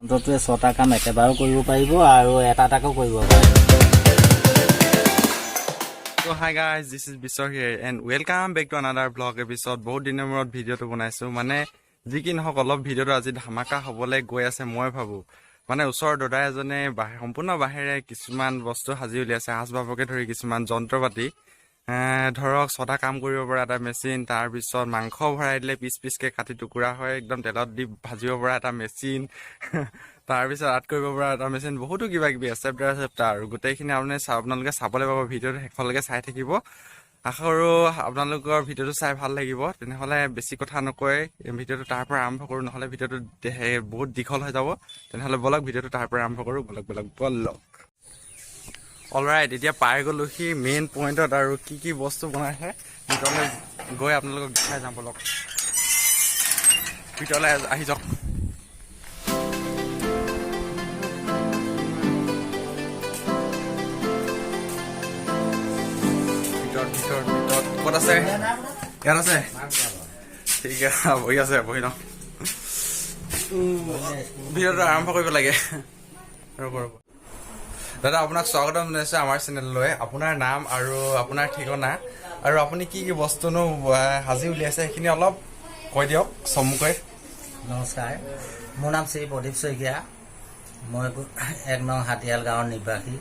যন্ত্ৰটোৱে ছটা কাম একেবাৰেও কৰিব পাৰিব আৰু এটা এটাকো কৰিব পাৰে। So hi guys, this is Bishwa here and welcome back to another vlog episode. বহুত দিনৰ মূৰত ভিডিঅ'টো বনাইছোঁ। মানে যি কি নহওক, অলপ ভিডিঅ'টো আজি ধামাকা হ'বলৈ গৈ আছে মই ভাবোঁ। মানে ওচৰৰ দাদা এজনে সম্পূৰ্ণ বাঁহেৰে কিছুমান বস্তু সাজি উলিয়াইছে, আচবাবকে ধৰি কিছুমান যন্ত্ৰ পাতি। ধৰক ছটা কাম কৰিব পৰা এটা মেচিন, তাৰপিছত মাংস ভৰাই দিলে পিচ পিচকৈ কাটি টুকুৰা হয়, একদম তেলত দি ভাজিব পৰা এটা মেচিন, তাৰপিছত আৰ্ট কৰিব পৰা এটা মেচিন, বহুতো কিবা কিবি এচেপ্টাৰ চেপ্টাৰ আৰু গোটেইখিনি আপোনালোকে চাবলৈ পাব। ভিডিঅ'টো শেষলৈকে চাই থাকিব। আশা কৰোঁ আপোনালোকৰ ভিডিঅ'টো চাই ভাল লাগিব। তেনেহ'লে বেছি কথা নকৈ ভিডিঅ'টো তাৰ পৰা আৰম্ভ কৰোঁ, নহ'লে ভিডিঅ'টো বহুত দীঘল হৈ যাব। তেনেহ'লে ব'লক, ভিডিঅ'টো তাৰ পৰা আৰম্ভ কৰোঁ। ব'লক ব'লক ব'লক। অলৰাইট, এতিয়া পাই গ'লোহি মেইন পইণ্টত আৰু কি কি বস্তু বনাইছে ভিতৰলৈ গৈ আপোনালোকক দেখাই যাম। ব'লক, ভিতৰলৈ আহি যাওক। ভিতৰত ভিতৰত ভিতৰত ক'ত আছে? ইয়াত আছে। ঠিক আছে, বহি আছে, বহি লওঁ। ভিডিঅ'টো আৰম্ভ কৰিব লাগে। ৰ'ব ৰ'ব। দাদা, আপোনাক স্বাগতম জনাইছোঁ আমাৰ চেনেললৈ। আপোনাৰ নাম আৰু আপোনাৰ ঠিকনা আৰু আপুনি কি কি বস্তুনো সাজি উলিয়াইছে, সেইখিনি অলপ কৈ দিয়ক চমুকৈ। নমস্কাৰ, মোৰ নাম শ্ৰী প্ৰদীপ শইকীয়া। মই 1 নং হাতীয়াল গাঁৱৰ নিবাসী,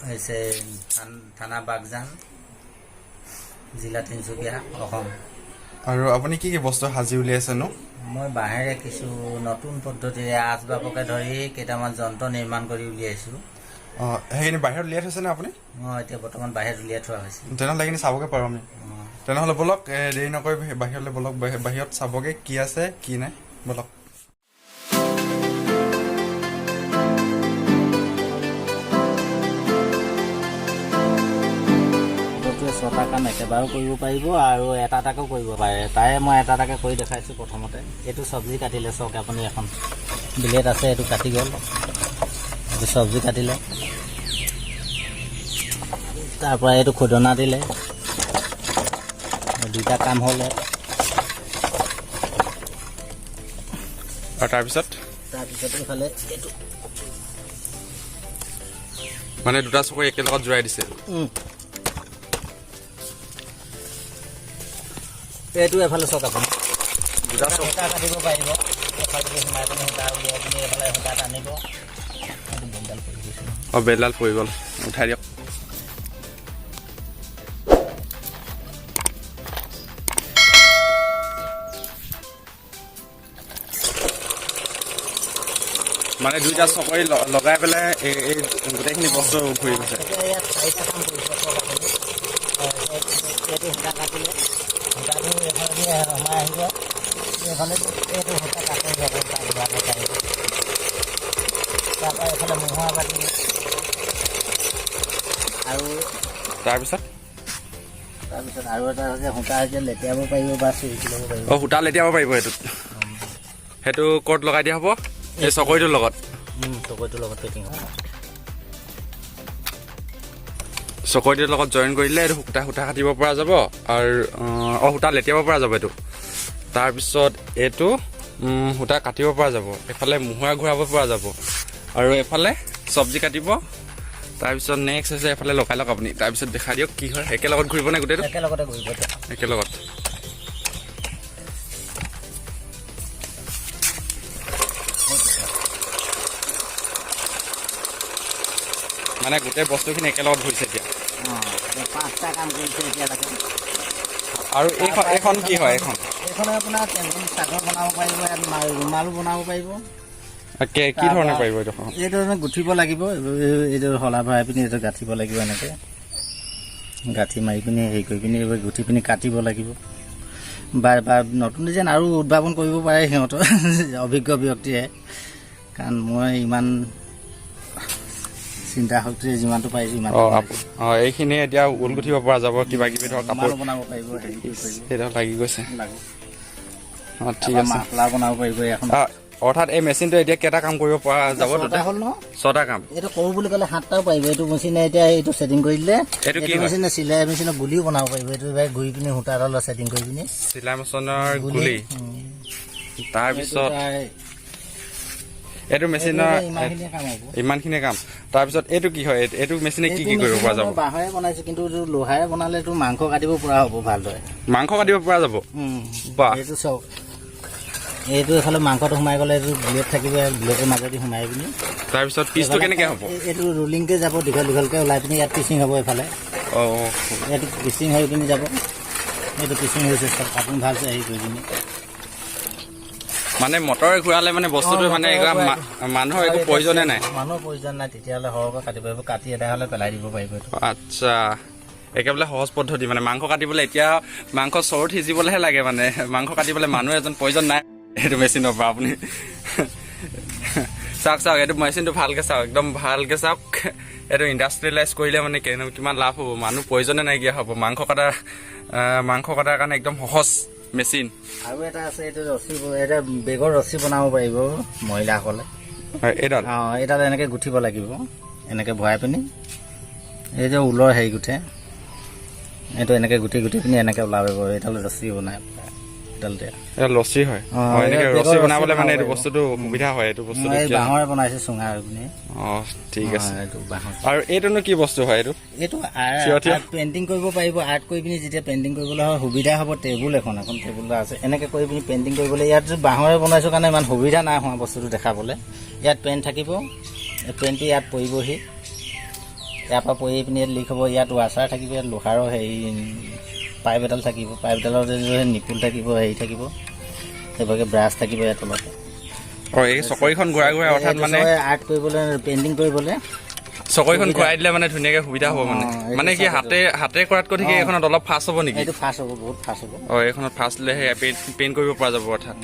হৈছে থানা বাগজান, জিলা তিনিচুকীয়া, অসম। আৰু আপুনি কি কি বস্তু সাজি উলিয়াইছেনো? মই বাঁহেৰে কিছু নতুন পদ্ধতিৰে আচবাবকে ধৰি কেইটামান যন্ত্ৰ নিৰ্মাণ কৰি উলিয়াইছোঁ। অঁ, সেইখিনি বাহিৰত উলিয়াই থৈছেনে আপুনি? অঁ, এতিয়া বৰ্তমান বাহিৰত উলিয়াই থোৱা হৈছে। তেনেহ'লে সেইখিনি চাবগৈ পাৰোঁ আমি? তেনেহ'লে ব'লক, দেৰি নকৰি বাহিৰলৈ ব'লক। বাহিৰত চাবগৈ কি আছে কি নাই। ব'লক। যন্ত্ৰটোৱে ছটা কাম একেবাৰেও কৰিব পাৰিব আৰু এটা এটাকো কৰিব পাৰে। তাৰে মই এটা এটাকে কৰি দেখাইছোঁ। প্ৰথমতে এইটো চব্জি কাটিলে। চাওক আপুনি, এখন ব্লেড আছে, এইটো কাটি গ'ল। এইটো চব্জি কাটিলে। তাৰপৰা এইটো খুদনা দিলে। দুইটা কাম হ'ল ইয়াত। আৰু তাৰপিছত? তাৰপিছত এইফালে এইটো। মানে দুটা চকৰি একেলগত জোৰাই দিছে? এইটো এফালে চাওক আপুনি। দুটা চক সূতা কাটিব পাৰিব। এফালেদি সোমাই পিনি সূতা উলিয়াই পিনি এইফালে সূতা টানিব। এইটো বেলডাল পৰি গৈছে। অঁ, বেলডাল পৰি গ'ল, উঠাই দিয়ক। মানে দুইটা চকৰি লগাই পেলাই এই গোটেইখিনি বস্তু ঘূৰি গৈছে। এতিয়া ইয়াত চাৰিটা কাম কৰিছে, চাওক আপুনি। এইটো সূতা কাটিলে, সূতাটো এইফালেদি সোমাই আহিব, এইফালে এইটো সূতা কাটি যাব, সূতা ঘূৰাব পাৰিব। তাৰপৰা এইফালে মহুৱা কাটিলে আৰু তাৰপিছত? তাৰপিছত আৰু এটা হৈছে সূতা হৈছে লেটিয়াব পাৰিব বা চুৰুকি ল'ব পাৰিব। অঁ, সূতা লেটিয়াব পাৰিব সেইটোত। সেইটো ক'ত লগাই দিয়া হ'ব? এই চকৰিটোৰ লগত? চকৰিটোৰ লগত ফিটিং হ'ব। চকৰিটোৰ লগত জইন কৰিলে এইটো সূতা কাটিব পৰা যাব আৰু অঁ, সূতা লেটিয়াব পৰা যাব এইটো। তাৰপিছত এইটো সূতা কাটিব পৰা যাব, এইফালে মহুৰা ঘূৰাব পৰা যাব আৰু এইফালে চব্জি কাটিব। তাৰপিছত নেক্সট হৈছে এইফালে লগাই লওক আপুনি, তাৰপিছত দেখাই দিয়ক কি হয়। একেলগত ঘূৰিবনে গোটেইটো? একেলগতে ঘূৰিব এতিয়া। একেলগত। মানে গোটেই বস্তুখিনি একেলগত ঘূৰিছে এতিয়া। অঁ, এতিয়া পাঁচটা কাম কৰিছে এতিয়ালৈকে। আৰু এইখন কি হয় এইখন? এইখনে আপোনাৰ টেবুল চাদৰ বনাব পাৰিব, ইয়াত ৰুমালো বনাব পাৰিব। কি ধৰণে পাৰিব এইটো? এইটো মানে গুঠিব লাগিব। এইটো শলা ভৰাই পিনি এইটো গাঁঠিব লাগিব। এনেকৈ গাঁঠি মাৰি পিনি হেৰি কৰি পিনি এইবোৰ গুঠি পিনি কাটিব লাগিব। বা নতুন ডিজাইন আৰু উদ্ভাৱন কৰিব পাৰে সিহঁতৰ অভিজ্ঞ ব্যক্তিয়ে, কাৰণ মই ইমান চিন্তা শক্তিৰে যিমানটো পাৰিছোঁ ইমানটো পাৰিছোঁ। অঁ, এইখিনি এতিয়া ঊল গুঠিব পৰা যাব, কিবা কিবি ধৰক কাপোৰ। ৰুমালো বনাব পাৰিব, হেৰি কৰিব পাৰিব। সেইটো লাগি গৈছে। লাগিব। অঁ, ঠিক আছে। মাফলাৰ বনাব পাৰিব এখন। অৰ্থাৎ এই মেচিনটো এতিয়া কেইটা কাম কৰিব পৰা যাব? ছটা তাতে হ'ল ন? ছটা কাম। এইটো কৰো বুলি ক'লে সাতটাও পাৰিব। এইটো মেচিনে এতিয়া এইটো ছেটিং কৰি দিলে। এইটো কি হয়? মেচিনে চিলাই মেচিনৰ গুলিও বনাব পাৰিব। এইটো এবাৰ ঘূৰি পিনি সূতাডালৰ ছেটিং কৰি পিনি। চিলাই মেচিনৰ গুলি। তাৰপিছত? এইটো তাৰ এইটো মেচিনৰ ইমানখিনিয়ে কাম হ'ব। ইমানখিনি কাম। তাৰপিছত এইটো কি হয়? এইটো মেচিনে কি এইটো কি কৰিব পৰা মেচিন যাব? মই বাঁহেৰে বনাইছো, কিন্তু এইটো লোহাৰে বনালে এইটো মাংস কাটিব পৰা হ'ব ভালদৰে। মাংস কাটিব পৰা যাব? বাহ। এইটো চাওক, এইটো এইফালে মাংসটো সোমাই গ'লে এইটো ব্লেড থাকিব, ব্লেডৰ মাজেদি সোমাই পিনি তাৰপিছত পিচটো কেনেকে হ'ব? এইটো ৰোলিংকে যাব, দীঘল দীঘলকে ওলাই পিনি ইয়াত পিচিং হ'ব এইফালে। এইটো পিচিং হৈ পিনি যাব। এইটো পিচিং হৈছে চব, আপুনি ভালছে হেৰি কৰি পিনি। মানে মটৰে ঘূৰালে মানে বস্তুটো মানে মটৰে একদম ঘূৰাই। মানুহৰ একো প্ৰয়োজনে নাই। মানুহৰ প্ৰয়োজন নাই, তেতিয়াহ'লে সৰহকৈ কাটিব পাৰিব। কাটি এদাই হ'লে পেলাই দিব পাৰিব এইটো। আচ্ছা, একেবাৰে সহজ পদ্ধতি। মানে মাংস কাটিবলৈ এতিয়া মাংস চৰুত সিজিবলৈহে লাগে, মানে মাংস কাটিবলৈ মানুহ এজন প্ৰয়োজন নাই এইটো মেচিনৰ পৰা। আপুনি চাওক, চাওক, এইটো মেচিনটো ভালকে চাওক, একদম ভালকে চাওক। এইটো ইণ্ডাষ্ট্ৰিয়েলাইজ কৰিলে মানে কিমান লাভ হ'ব, মানুহ প্ৰয়োজনে নাইকিয়া হ'ব। মাংস কটাৰ কাৰণে একদম সহজ মেচিন। আৰু এটা আছে, এইটো ৰছী, এটা বেগৰ ৰছী বনাব পাৰিব মহিলাসকলে। এইডাল? অঁ, এইডাল এনেকৈ গুঠিব লাগিব, এনেকৈ ভৰাই পিনি, এই যে ঊলৰ হেৰি গুঠে, এইটো এনেকৈ গুঠি গুঠি পিনি এনেকৈ ওলাব পাৰিব। এইডাল ৰছী বনাই এইডাল। এইডাল ৰছী হয়? অ, অ, এনেকে এই ৰছী বেগৰ ৰছী বনাবলৈ মানে বনাব এইটো পাৰিব। বস্তুটো সুবিধা হয়, এইটো বস্তুটো। মই এই কিয়? বাঁহৰে বনাইছোঁ, চুঙা পিনি। অ, ঠিক আছে। এইটো বাঁহৰ। আৰু এইটোনো কি বস্তু হয় এইটো? এইটো থিয় থিয়? আৰ্ট পেইণ্টিং কৰিব পাৰিব। আৰ্ট কৰি পিনি যেতিয়া পেইণ্টিং কৰিবলৈ হয়, সুবিধা হ'ব। টেবুল এখন টেবুল এটা আছে, এনেকৈ কৰি পিনি পেইণ্টিং কৰিবলৈ। ইয়াত যে বাঁহৰে বনাইছোঁ কাৰণে ইমান সুবিধা নাই হোৱা বস্তুটো দেখাবলৈ। ইয়াত পেইণ্ট থাকিব, এই পেইণ্টটো ইয়াত পৰিবহি। ইয়াৰ পৰা পৰি পিনি ইয়াত লিক হ'ব। ইয়াত ৱাছাৰ থাকিব, ইয়াত লোহাৰৰ হেৰি পাইপ এডাল থাকিব, পাইপডালত যে নিপুল থাকিব, হেৰি থাকিব, সেইভাগে ব্ৰাছ থাকিব ইয়াত তলতে। অ, এই চকৰিখন ঘূৰাই ঘূৰাই, অৰ্থাৎ মানে আৰ্ট কৰিবলৈ, পেইণ্টিং কৰিবলৈ। চকৰিখন ঘূৰাই দিলে মানে ধুনীয়াকে সুবিধা হ'ব মানে। অ, এইটো মানে কি চাব। হাতে কৰাতকৈ থাকি এইখনত অলপ ফাষ্ট হ'ব নেকি? এইটো ফাষ্ট হ'ব, বহুত ফাষ্ট হ'ব। অ, এইখনত ফাষ্ট দিলে সেই পেইণ্ট কৰিব পৰা যাব অৰ্থাৎ।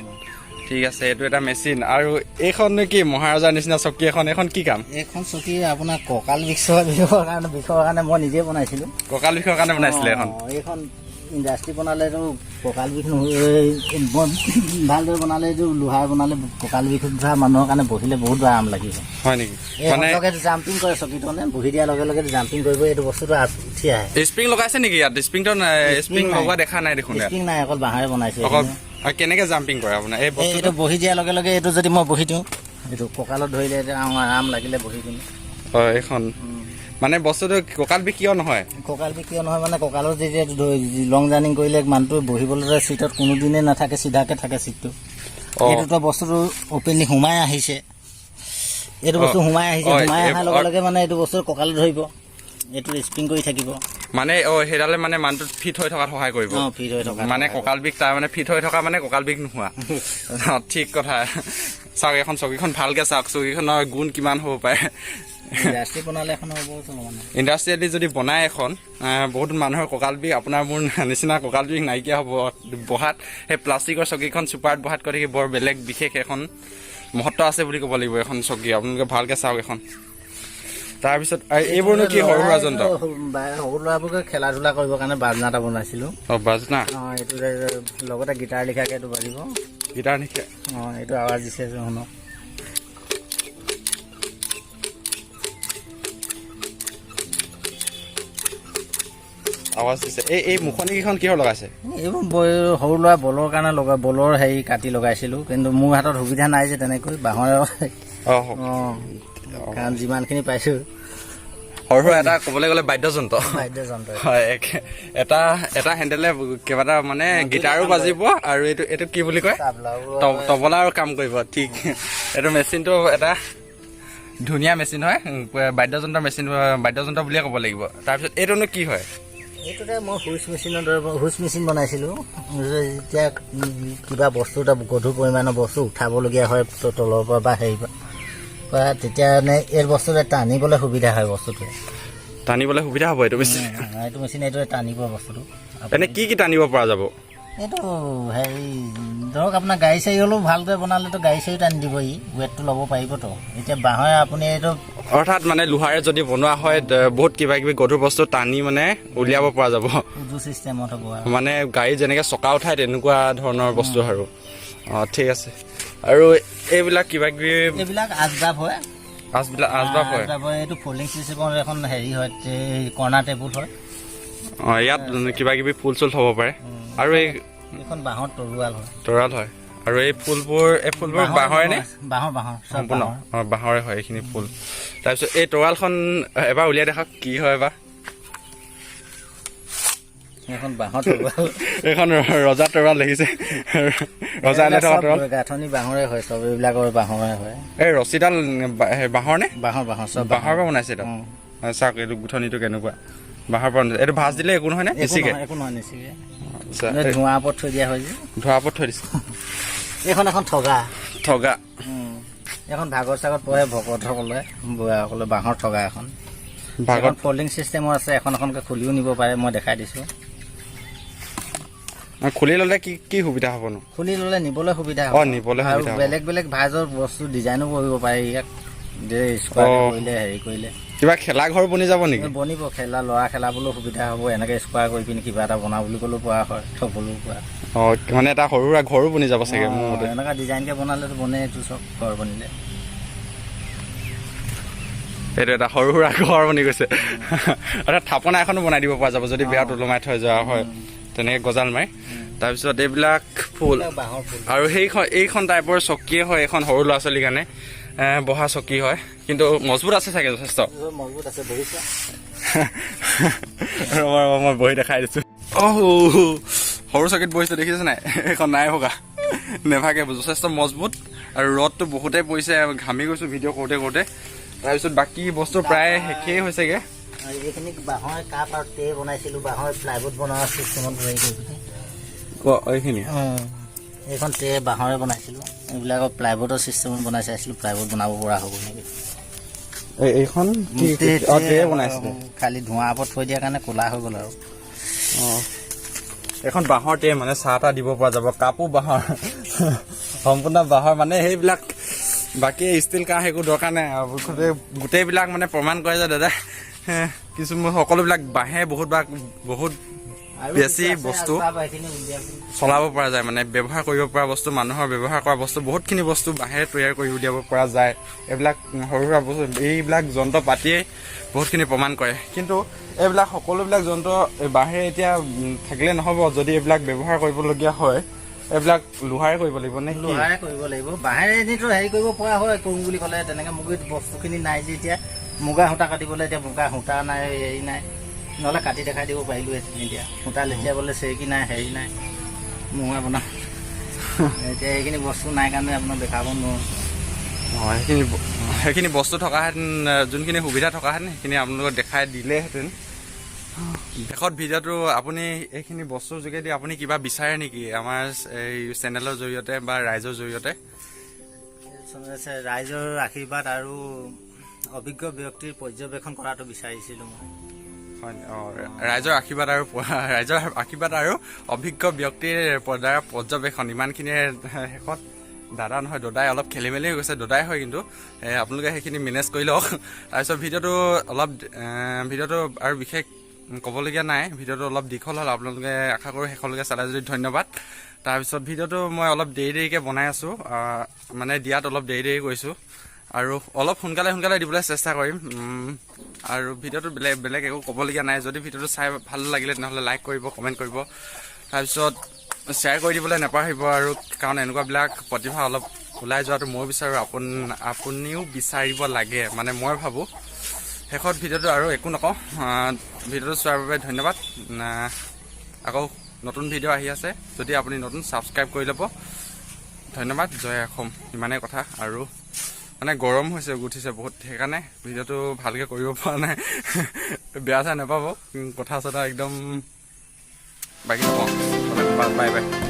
ঠিক আছে, এইটো এটা মেচিন। আৰু এইখন কি মহাৰাজাৰ নিচিনা চকী এখন, এইখন কি কাম? এইখন চকী আপোনাৰ কঁকাল বিষৰ কাৰণে মই নিজে বনাইছিলোঁ। কঁকাল বিষৰ কাৰণে বনাইছিলে এখন? অ, এইখন ইণ্ডাষ্ট্ৰি বনালেতো কঁকাল বিষ নহয়। ভালদৰে বনালে, এইটো লোহাৰ বনালে কঁকাল বিষ উঠা মানুহৰ কাৰণে বহিলে বহুত আৰাম লাগিব। হয় নেকি? এই মানে লগে জাম্পিং কৰে চকীটো, মানে বহি দিয়াৰ লগে লগে জাম্পিং কৰিব, এইটো বস্তুটো উঠি আহে। স্প্ৰিং লগাইছে নেকি ইয়াত? স্প্ৰিংটো স্প্ৰিং নাই। লগোৱা দেখা নাই দেখোন ইয়াত। স্প্ৰিং নাই, অকল বাঁহেৰে বনাইছে। অকল আৰু কেনেকে জাম্পিং কৰে আপোনাৰ এই এই বস্তুটো? এইটো বহি দিয়াৰ লগে লগে, এইটো যদি মই বহি দিওঁ, এইটো কঁকালত ধৰিলে এইটো আৰাম লাগিলে বহি পিনি। অ, এইখন মানে বস্তুটো কঁকাল বিষ কিয় নহয়? কঁকাল বিষ কিয় নহয় মানে কঁকালত যেতিয়া লং জাৰ্ণি কৰিলে মানুহটো বহিবলৈ চিটত কোনোদিনে নাথাকে, চিধাকে থাকে চিটটো। এইটোতো বস্তুটো অপেনলি সোমাই আহিছে, এইটো বস্তু সোমাই আহিছে। সোমাই অহাৰ লগে লগে মানে এইটো বস্তু কঁকালত ধৰিব, এইটো স্প্ৰিং কৰি থাকিব। মানে অ, সেইডালে মানে মানুহটো ফিট হৈ থকাত সহায় কৰিব। অ, ফিট হৈ থকা। মানে কঁকাল বিষ তাৰ মানে ফিট হৈ থকা, মানে কঁকাল বিষ নোহোৱা। অ, ঠিক কথা। চাওক, এখন চকীখন ভালকে চাওক, চকীখনৰ গুণ কিমান হ'ব পাৰে। ইণ্ডাষ্ট্ৰি বনালে এখন হ'ব মানে। ইণ্ডাষ্ট্ৰিয়েলি যদি বনাই এখন, বহুত মানুহৰ কঁকাল বিষ, আপোনাৰ মোৰ নিচিনা কঁকাল বিষ নাইকিয়া হ'ব। বহাত সেই প্লাষ্টিকৰ চকীখন চুপাৰত বহাতকৈ থাকি বৰ বেলেগ বিশেষ এখন মহত্ব আছে বুলি ক'ব লাগিব এখন চকী। আপোনালোকে ভালকে চাওক এখন। তাৰপিছত এইবোৰনো কি সৰু সুৰা যন্ত্ৰ? সৰু ল'ৰাবোৰকে খেলা ধূলা কৰিবৰ কাৰণে বাজনা এটা বনাইছিলোঁ। অ, বাজনা। অ, এইটো যে লগতে গীটাৰ লিখাকে এইটো বাজিব। গীটাৰ নিখে? অ, এইটো আৱাজ দিছে যে, শুনক। আৱাজ দিছে। এই মুখনি কেইখন কিহৰ লগাইছে? এইবোৰ সৰু ল'ৰা বলৰ কাৰণে লগা, বলৰ হেৰি কাটি লগাইছিলোঁ। কিন্তু মোৰ হাতত সুবিধা নাই যে তেনেকৈ বাঁহৰে। অঁ, কাৰণ যিমানখিনি পাইছোঁ। সৰু সুৰা এটা ক'বলৈ গ'লে বাদ্যযন্ত্ৰ। বাদ্যযন্ত্ৰ। হয়, এটা এটা হেণ্ডেলে কেইবাটা মানে গীটাৰো বাজিব আৰু এইটো কি বুলি কয়, তবলাৰো কাম কৰিব। ঠিক, এইটো মেচিনটো এটা ধুনীয়া মেচিন হয়, বাদ্যযন্ত্ৰ মেচিন, বাদ্যযন্ত্ৰ বুলিয়ে ক'ব লাগিব। তাৰপিছত এইটোনো কি হয়? এইটোতে মই হুইচ মেচিনৰ দৰে হুইচ মেচিন বনাইছিলোঁ। যেতিয়া কিবা বস্তু এটা গধুৰ পৰিমাণৰ বস্তু উঠাবলগীয়া হয় তলৰ পৰা বা হেৰি পৰা, তেতিয়া মানে এই বস্তুটো টানিবলৈ সুবিধা হয় বস্তুটোৱে। টানিবলৈ সুবিধা হ'ব এইটো মেচিন? এইটো মেচিন এইটোৱে টানিব বস্তুটো। এনে কি কি টানিব পৰা যাব? এইটো হেৰি ধৰক আপোনাৰ গাড়ী চাড়ী হ'লেও ভালকৈ বনালেতো গাড়ী চাড়ী টানি দিব, ই ৱেটটো ল'ব পাৰিবতো। এতিয়া বাঁহৰে আপুনি এইটো অৰ্থাৎ মানে লোহাৰে যদি বনোৱা হয়, বহুত কিবা কিবি গধুৰ বস্তু টানি মানে উলিয়াব পৰা যাব। উজু চিষ্টেমত হ'ব আৰু। মানে গাড়ী যেনেকে চকা উঠায় তেনেকুৱা ধৰণৰ বস্তু আৰু। অঁ, ঠিক আছে। আৰু এইবিলাক কিবা কিবি? এইবিলাক আচবাব হয়। আচবাব হয়। আচবাব হয়। এইটো ফল্ডিং চিষ্টেমৰ এখন হেৰি হয়, কৰ্ণাৰ টেবুল হয়। অঁ, ইয়াত কিবা কিবি ফুল চুল থ'ব পাৰে। আৰু এই এইখন বাঁহৰ তৰোৱাল হয়। তৰোৱাল হয়। আৰু এই ফুলবোৰ বাঁহৰে নে? বাঁহৰ, বাঁহৰ চব। সম্পূৰ্ণ। বাঁহৰ। অঁ, বাঁহৰে হয় এইখিনি ফুল। তাৰপিছত এই তৰোৱালখন এবাৰ উলিয়াই দেখাওক, কি হয় বা। এইখন বাঁহৰ তৰোৱাল। এইখন ৰজা তৰোৱাল দেখিছে, ৰজা এনে থকা এইবিলাক তৰোৱাল। চব গাঁথনি বাঁহৰে হয়, চব এইবিলাকৰ বাঁহৰে হয়। এই ৰছীডাল বাঁহৰ নে? বাঁহৰ, বাঁহৰ চব। বাঁহৰ পৰা বনাইছে এইটো। চাওক, এইটো গুঠনিটো কেনেকুৱা, বাঁহৰ পৰা বনাইছে। এইটো ভাঁজ দিলে একো নহয় নে? একো নিচিগে? নহয়, একো নহয়, নিচিগে। আচ্ছা। এই ধোঁৱা ওপৰত থৈ দিয়া হয় যে। ধোঁৱাৰ ওপৰত থৈ দিছে। এইখন এখন ঠগা। ঠগা। এখন ভাগৱত চাগত পঢ়ে ভকতসকলে, বুঢ়াসকলে, বাঁহৰ ঠগা এখন। ভাগত। এখন ফল্ডিং চিষ্টেমৰ আছে, এখন এখনকৈ খুলিও নিব পাৰে, মই দেখাই দিছোঁ। খুলি ল'লে কি কি সুবিধা হ'বনো? খুলি ল'লে নিবলৈ সুবিধা হ'ব। নিবলৈ আৰু সুবিধা হ'ব। বেলেগ বেলেগ ভাঁজৰ বস্তু ডিজাইনো কৰিব পাৰে ইয়াক যে স্কোৱাৰ কৰিলে, হেৰি কৰিলে। কিবা খেলা ঘৰ বনি যাব নেকি? বনিব, খেলা, ল'ৰা খেলাবলৈও সুবিধা হ'ব। এনেকৈ স্কোৱাৰ কৰি পিনি কিবা এটা বনাওঁ বুলি ক'লেও পৰা হয়, থ'বলৈও পৰা। মানে এটা সৰু সুৰা ঘৰো বনি যাব চাগে মোৰ মতে। এনেকুৱা ডিজাইনকৈ বনালেতো বনে, এইটো চব ঘৰ বনিলে। এইটো এটা সৰু সুৰা ঘৰ বনি গৈছে। এটা থাপনা এখনো বনাই দিব পৰা যাব যদি বেয়াত ওলমাই থৈ যোৱা হয় তেনেকে গজাল মাৰি। তাৰপিছত এইবিলাক ফুল। এইবিলাক বাঁহৰ ফুল। আৰু সেইখন এইখন টাইপৰ চকীয়ে হয়, এইখন সৰু ল'ৰা ছোৱালীৰ কাৰণে বহা চকী হয়, কিন্তু মজবুত আছে চাগে যথেষ্ট। মজবুত আছে, বহিছা। ৰ'বা ৰ'বা, মই বহি দেখাই দিছোঁ। অ' সৰু চকীত বহিছোঁ, দেখিছে নাই? এইখন নাই ভগা, নেভাগে, যথেষ্ট মজবুত। আৰু ৰ'দটো বহুতেই পৰিছে, ঘামি গৈছোঁ ভিডিঅ' কৰোঁতে কৰোঁতে। তাৰপিছত বাকী বস্তু প্ৰায় শেষেই হৈছেগৈ। আৰু এইখিনি বাঁহৰ কাপ আৰু ট্ৰে বনাইছিলোঁ, বাঁহৰ প্লাইবোৰ্ড বনোৱা চিষ্টেমত হেৰি কৰি পিনি। এইখিনি? এইখন ট্ৰে বাঁহৰে বনাইছিলোঁ, এইবিলাকৰ প্লাইবোৰ্ডৰ চিষ্টেমত বনাই চাইছিলোঁ, প্লাইবোৰ্ড বনাব পৰা হ'ব নেকি। এইখন কি? ট্ৰে বনাইছিলে? খালি ধোঁৱা ওপৰত থৈ দিয়াৰ কাৰণে ক'লা হৈ গ'ল আৰু। এখন বাঁহৰ ট্ৰে, মানে চাহ তাহ দিব পৰা যাব। কাপো বাঁহৰ, সম্পূৰ্ণ বাঁহৰ। মানে সেইবিলাক বাকী ষ্টিল কাঁহ একো দৰকাৰ নাই আৰু। গোটেইবিলাক মানে প্ৰমাণ কৰে যে দাদা কিছুমান সকলোবিলাক বাঁহে বহুত বা বহুত আৰু বেছি কিছু আছে, বস্তু আচবাব সেইখিনি উলিয়াই পিনি। চলাব পৰা যায়, মানে ব্যৱহাৰ কৰিব পৰা বস্তু, মানুহৰ ব্যৱহাৰ কৰা বস্তু, বহুতখিনি বস্তু বাঁহেৰে তৈয়াৰ কৰি উলিয়াব পৰা যায়। এইবিলাক সৰু সুৰা বস্তু, এইবিলাক যন্ত্ৰ পাতিয়ে বহুতখিনি প্ৰমাণ কৰে। কিন্তু এইবিলাক সকলোবিলাক যন্ত্ৰ এই বাঁহেৰে এতিয়া থাকিলে নহ'ব। যদি এইবিলাক ব্যৱহাৰ কৰিবলগীয়া হয়, এইবিলাক লোহাৰে কৰিব লাগিব নে কি? লোহাৰে কৰিব লাগিব। বাঁহেৰে এনেইতো হেৰি কৰিব পৰা হয় কৰোঁ বুলি ক'লে। তেনেকৈ মুগীত বস্তুখিনি নাই যে এতিয়া মুগা সূতা কাটিবলৈ, এতিয়া মুগা সূতা নাই, হেৰি নাই, নহ'লে কাটি দেখাই দিব পাৰিলোহেঁতেন। এতিয়া সূতা লেটিয়াবলৈ চেৰেকী নাই, হেৰি নাই, মোৱা বনাওঁ। এতিয়া সেইখিনি বস্তু নাই কাৰণে আপোনাক দেখাব নোৱাৰোঁ। সেইখিনি বস্তু থকাহেঁতেন, যোনখিনি সুবিধা থকাহেঁতেন, সেইখিনি আপোনালোকক দেখাই দিলেহেঁতেন। শেষত ভিডিঅ'টো আপুনি এইখিনি বস্তুৰ যোগেদি আপুনি কিবা বিচাৰে নেকি আমাৰ এই চেনেলৰ জৰিয়তে বা ৰাইজৰ জৰিয়তে? ৰাইজৰ আশীৰ্বাদ আৰু অভিজ্ঞ ব্যক্তিৰ পৰ্যবেক্ষণ কৰাটো বিচাৰিছিলোঁ মই। হয়, ৰাইজৰ আশীৰ্বাদ আৰু অভিজ্ঞ ব্যক্তিৰ দ্বাৰা পৰ্যবেক্ষণ, ইমানখিনিয়ে। শেষত দাদা নহয় দদাই, অলপ খেলি মেলি হৈ গৈছে, দদাই হয় কিন্তু আপোনালোকে সেইখিনি মেনেজ কৰি লওক। তাৰপিছত ভিডিঅ'টো আৰু বিশেষ ক'বলগীয়া নাই। ভিডিঅ'টো অলপ দীঘল হ'ল, আপোনালোকে আশা কৰোঁ শেষলৈকে চালে যদি ধন্যবাদ। তাৰপিছত ভিডিঅ'টো মই অলপ দেৰি দেৰিকৈ বনাই আছোঁ, মানে দিয়াত অলপ দেৰি দেৰি কৰিছোঁ আৰু অলপ সোনকালে সোনকালে দিবলৈ চেষ্টা কৰিম। আৰু ভিডিঅ'টো বেলেগ বেলেগ একো ক'বলগীয়া নাই। যদি ভিডিঅ'টো চাই ভাল লাগিলে তেনেহ'লে লাইক কৰিব, কমেণ্ট কৰিব, তাৰপিছত শ্বেয়াৰ কৰি দিবলৈ নাপাহৰিব। আৰু কাৰণ এনেকুৱাবিলাক প্ৰতিভা অলপ ওলাই যোৱাটো ময়ো বিচাৰোঁ, আপুনিও বিচাৰিব লাগে, মানে মই ভাবোঁ। শেষত ভিডিঅ'টো আৰু একো নকওঁ। ভিডিঅ'টো চোৱাৰ বাবে ধন্যবাদ। আকৌ নতুন ভিডিঅ' আহি আছে, যদি আপুনি নতুন ছাবস্ক্ৰাইব কৰি ল'ব। ধন্যবাদ, জয় অসম, ইমানেই কথা। আৰু মানে গৰম হৈছে, উঠিছে বহুত, সেইকাৰণে ভিডিঅ'টো ভালকৈ কৰিব পৰা নাই। বেয়া চেয়া নাপাব, কথা চথা একদম বাকী নকওঁ। Bye bye.